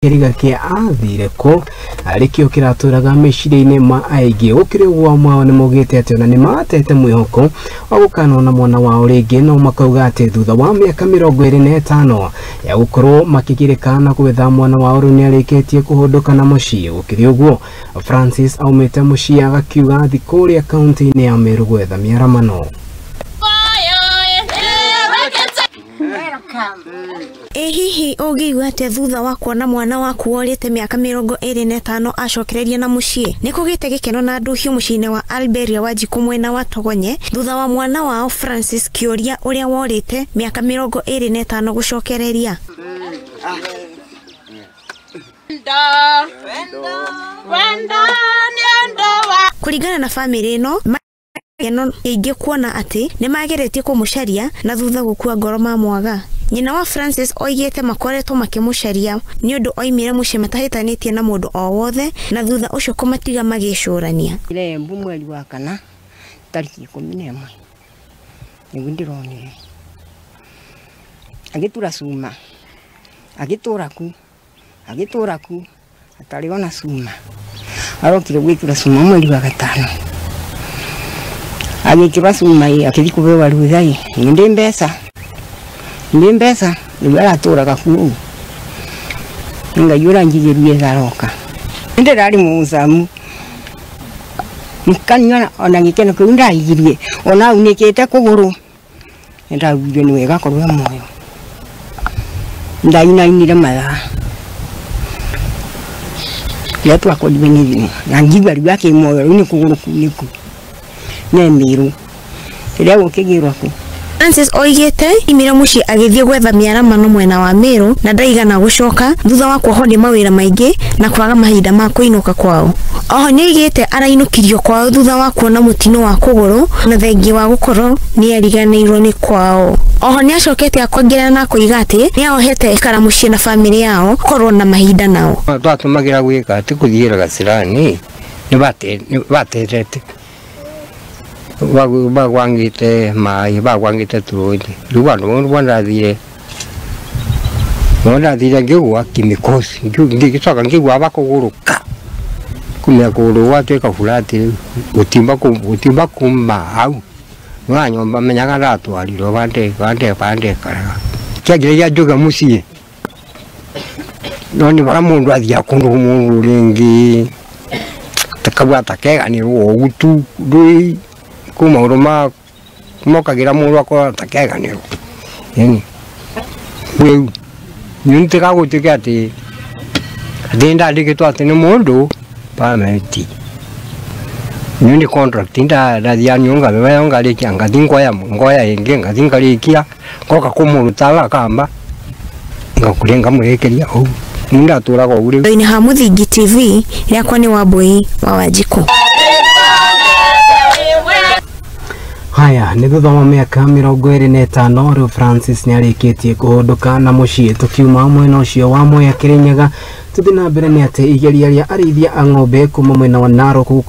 Kĩriga kĩa athire kũ arĩkĩo kĩratũraga meciria-inĩ ma aingĩ. Gũkĩrĩ ũguo amwe ao nĩmaugĩte atĩ ona nĩmatete mwĩhoko wa gũkanona mwana wao rĩngĩ, no makauga atĩ thutha wa mĩaka 25 ya gũkorwo makĩgirĩka na gwetha mwana wao rĩu nĩarĩkĩtie kũhũndũka na mũciĩ. Gũkĩrĩ ũguo Francis aumĩte mũciĩ agakiuga athi kũrĩa kaunti-inĩ ya Meru gwetha mĩaramano. Ĩ hihi ũngĩigua atĩa thutha wa kuona mwana waku worĩte mĩaka 25 acokereria na mũciĩ? Nĩ kũgĩte gĩkeno na ndũhiũ mũciĩ-inĩ wa Alberia Wanjikũ mwena wa Togonye thutha wa mwana wao Francis Kĩũria ũrĩa worĩte mĩaka 25 gũcokereria. Kũringana na bamĩrĩ ĩno ĩno ĩingĩ kuona atĩ nĩmageretie kũmũcaria na thutha gũkua ngoro mamwaga. Nyina wa Francis oigĩte makoretwo makĩmũcaria nĩ ũndũ oimire mũciĩ matahĩtanĩtie na mũndũ o wothe na thutha ũcio kũmatiga magĩcũrania. Ile Embu mweri wa kana tariki 11 nĩguo ndĩronire agĩtura cuma agĩtũra ku agĩtũra ku atarĩ ona cuma arokire gwĩtura cuma mweri wa gatano agĩkĩra cuma akĩthiĩ kũbewa rutha ndĩ mbeca ndĩ mbeca rĩu aratũraga kũu Ngai ũranjigĩrie tharoka ndĩrarĩ mũcamu mkanyona ona gĩkeno kĩu ndaigirie ona unĩkĩte kũgũrũ ndaugire nĩ wega korwo e muoyo ndainainire mathaa rĩrĩa twakorirwe nĩ thimũ na ngigua rĩu akĩ muoyo rĩu nĩ kũgũrũ kunĩku nĩ Mĩrũ rĩrĩa gũkĩgĩrwo kũ. Francis oigĩte imire mũciĩ agĩthiĩ gwetha mĩaramano mwena wa Meru na ndaigana gũcoka thutha wa kuohwo nĩ mawĩra maingĩ na kwaga mahinda ma kũinũka kwao. Oho nĩoigĩte arainũkirio kwao thutha wa kuona mũtino wa kũgũrũ na thengia wa gũkorwo nĩariganĩirwo nĩ kwao. Oho nĩacokete akongerera na koiga atĩ nĩaohete ikara mũciĩ na bamĩrĩ yao korwo na mahinda nao. Twatũmagĩra gwĩka atĩ kũthiĩra gacĩra-inĩ nĩ baterete bagwangite mai bagwangite turudi rĩu andũ bwandathire bwandathire ngĩgwa kĩmĩkosi ngĩcoka ngĩgwa bakũgũrũka kumia kũgũrũ gwatuĩka burati rĩu gũtimba kuma hau nwa nyũmba menyaga ndatwarirwo bandekaraga kĩanjĩrĩria njuge mũciĩ no nĩ bara mũndũ athiaga kũndũ mũndũ rĩngĩ takauga takeganĩrwo ũguo tu ndũĩ ku maũndũ ma mokagira mũndũ akorwo takeganĩrwo yani rĩu nĩntiga gũtuĩke atĩ atĩ ndandĩkĩtwo atĩ nĩ mũndũ permanent nĩ nĩ contract ndathiaga nyũnga wewe ngarĩkia ngathi ngoya ĩngĩ ngathi ngarĩkia ngoka kũmũruta akamba ngakũrĩa ngamũrĩkĩria ũguo nĩ ndatũraga ũguo rĩu. Inĩ ha Mũthingi TV rĩakwa nĩ Wambui wa Wanjikũ. Haya nĩ thutha wa mĩaka 25 rĩu Francis nĩarĩkĩtie kũhũndũka na mũciĩ. Tũkiuma mwena ũcio wa Mwea Kĩrĩnyaga tũthiĩ na mbere nĩ atĩ igeria rĩa arĩithia a ng'ombe kuma mwena wa Narok.